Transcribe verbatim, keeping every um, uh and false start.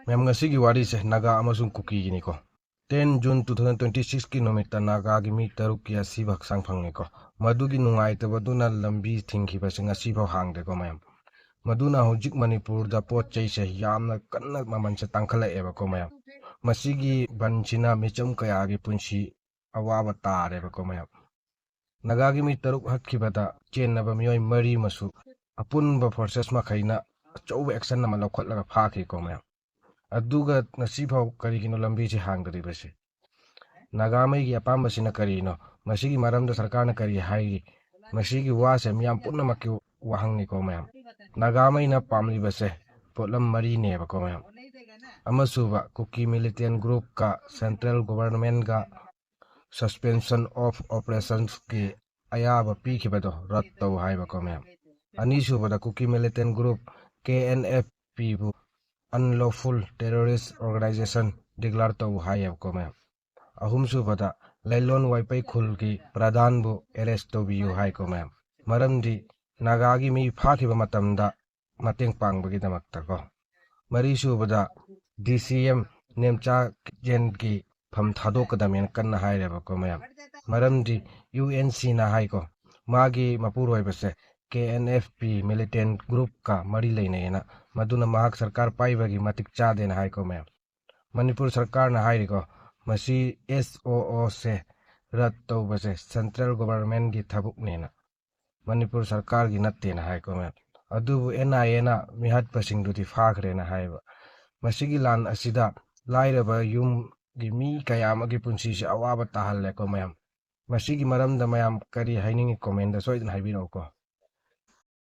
ꯃꯌꯥꯝ, ꯉꯁꯤꯒꯤ ꯋꯥꯔꯤꯁꯦ ꯅꯥꯒꯥ ꯑꯃꯁꯨꯡ ꯀꯨꯀꯤꯒꯤꯅꯤꯀꯣ꯫ Ten June two thousand twenty six ꯀꯤ ꯅꯨꯃꯤꯠꯇ ꯅꯥꯒꯥꯒꯤ ꯃꯤ ꯇꯔꯨꯛꯀꯤ ꯑꯁꯤꯕ ꯍꯛꯆꯥꯡ ꯐꯪꯉꯤꯀꯣ꯫ ꯃꯗꯨꯒꯤ ꯅꯨꯡꯉꯥꯏꯇꯕꯗꯨꯅ ꯂꯝꯕꯤ ꯊꯤꯡꯈꯤꯕꯁꯦ ꯉꯁꯤꯐꯥꯎ ꯍꯥꯡꯗꯦꯀꯣ ꯃꯌꯥꯝ꯫ ꯃꯗꯨꯅ ꯍꯧꯖꯤꯛ ꯃꯅꯤꯄꯨꯔꯗ ꯄꯣꯠ ꯆꯩꯁꯦ ꯌꯥꯝꯅ ꯀꯟꯅ ꯃꯃꯜꯁꯦ ꯇꯥꯡꯈꯠꯂꯛꯑꯦꯕꯀꯣ ꯃꯌꯥꯝ꯫ ꯃꯁꯤꯒꯤ ꯕꯟꯁꯤꯅ ꯃꯤꯆꯝ ꯀꯌꯥꯒꯤ ꯄꯨꯟꯁꯤ ꯑꯋꯥꯕ ꯇꯥꯔꯦꯕꯀꯣ ꯃꯌꯥꯝ꯫ ꯅꯥꯒꯥꯒꯤ ꯃꯤ ꯇꯔꯨꯛ ꯍꯥꯠꯈꯤꯕꯗ ꯆꯦꯟꯅꯕ ꯃꯤꯑꯣꯏ ꯃꯔꯤ ꯑꯃꯁꯨ ꯑꯄꯨꯟꯕ forces ꯃꯈꯩꯅ ꯑꯆꯧꯕ action ꯑꯃ ꯂꯧꯈꯠꯂꯒ ꯐꯥꯈꯤꯀꯣ ꯃꯌꯥꯝ꯫ ꯑꯗꯨꯒ ꯉꯁꯤꯐꯥꯎ ꯀꯔꯤꯒꯤꯅꯣ ꯂꯝꯕꯤꯁꯦ ꯍꯥꯡꯗ꯭ꯔꯤꯕꯁꯦ? ꯅꯥꯒꯥꯃꯩꯒꯤ ꯑꯄꯥꯝꯕꯁꯤꯅ ꯀꯔꯤꯅꯣ? ꯃꯁꯤꯒꯤ ꯃꯔꯝꯗ ꯁꯔꯀꯥꯔꯅ ꯀꯔꯤ ꯍꯥꯏꯔꯤ? ꯃꯁꯤꯒꯤ ꯋꯥꯁꯦ ꯃꯤꯌꯥꯝ ꯄꯨꯝꯅꯃꯛꯀꯤ ꯋꯥꯍꯪꯅꯤꯀꯣ ꯃꯌꯥꯝ꯫ ꯅꯥꯒꯥꯃꯩꯅ ꯄꯥꯝꯂꯤꯕꯁꯦ ꯄꯣꯠꯂꯝ ꯃꯔꯤꯅꯦꯕꯀꯣ ꯃꯌꯥꯝ꯫ ꯑꯃꯁꯨꯕ, ꯀꯨꯀꯤ militant groupꯀ central governmentꯒ suspension of operationsꯀꯤ ꯑꯌꯥꯕ ꯄꯤꯈꯤꯕꯗꯣ ꯔꯠ ꯇꯧ ꯍꯥꯏꯕꯀꯣ ꯃꯌꯥꯝ꯫ ꯑꯅꯤꯁꯨꯕꯗ, ꯀꯨꯀꯤ militant group KNFPꯕꯨ unlawful terrorist organization declare ꯇꯧ ꯍꯥꯏꯌꯦꯕꯀꯣ ꯃꯌꯥꯝ꯫ ꯑꯍꯨꯝꯁꯨꯕꯗ, ꯂꯩꯂꯣꯟ ꯋꯥꯏꯄꯩ ꯈꯨꯜꯒꯤ ꯄ꯭ꯔꯙꯥꯟꯕꯨ arrest ꯇꯧꯕꯤꯌꯨ ꯍꯥꯏꯀꯣ ꯃꯌꯥꯝ꯫ ꯃꯔꯝꯗꯤ ꯅꯥꯒꯥꯒꯤ ꯃꯤ ꯐꯥꯈꯤꯕ ꯃꯇꯝꯗ ꯃꯇꯦꯡ ꯄꯥꯡꯕꯒꯤꯗꯃꯛꯇꯀꯣ꯫ ꯃꯔꯤꯁꯨꯕꯗ, DCM ꯅꯦꯝꯆꯥ ꯀꯤꯖꯦꯟꯒꯤ ꯐꯝ ꯊꯥꯗꯣꯛꯀꯗꯕꯅꯦꯅ ꯀꯟꯅ ꯍꯥꯏꯔꯦꯕꯀꯣ ꯃꯌꯥꯝ꯫ ꯃꯔꯝꯗꯤ UNCꯅ ꯍꯥꯏꯀꯣ, ꯃꯥꯒꯤ ꯃꯄꯨꯔꯣꯏꯕꯁꯦ KNFP militant groupꯀ ꯃꯔꯤ ꯂꯩꯅꯩꯌꯦꯅ, ꯃꯗꯨꯅ ꯃꯍꯥꯛ ꯁꯔꯀꯥꯔ ꯄꯥꯏꯕꯒꯤ ꯃꯇꯤꯛ ꯆꯥꯗꯦꯅ ꯍꯥꯏꯀꯣ ꯃꯌꯥꯝ꯫ ꯃꯅꯤꯄꯨꯔ ꯁꯔꯀꯥꯔꯅ ꯍꯥꯏꯔꯤꯀꯣ, ꯃꯁꯤ SOOꯁꯦ ꯔꯠ ꯇꯧꯕꯁꯦ central governmentꯀꯤ ꯊꯕꯛꯅꯦꯅ, ꯃꯅꯤꯄꯨꯔ ꯁꯔꯀꯥꯔꯒꯤ ꯅꯠꯇꯦꯅ ꯍꯥꯏꯀꯣ ꯃꯌꯥꯝ꯫ ꯑꯗꯨꯕꯨ NIAꯅ ꯃꯤꯍꯠꯄꯁꯤꯡꯗꯨꯗꯤ ꯐꯥꯈ꯭ꯔꯦꯅ ꯍꯥꯏꯕ꯫ ꯃꯁꯤꯒꯤ ꯂꯥꯟ ꯑꯁꯤꯗ ꯂꯥꯏꯔꯕ ꯌꯨꯝꯒꯤ ꯃꯤ ꯀꯌꯥ ꯑꯃꯒꯤ ꯄꯨꯟꯁꯤꯁꯦ ꯑꯋꯥꯕ ꯇꯥꯍꯜꯂꯦꯀꯣ ꯃꯌꯥꯝ꯫ ꯃꯁꯤꯒꯤ ꯃꯔꯝꯗ ꯃꯌꯥꯝ ꯀꯔꯤ ꯍꯥꯏꯅꯤꯡꯉꯤ? Commentꯗ ꯁꯣꯏꯗꯅ ꯍꯥꯏꯕꯤꯔꯛꯎꯀꯣ꯫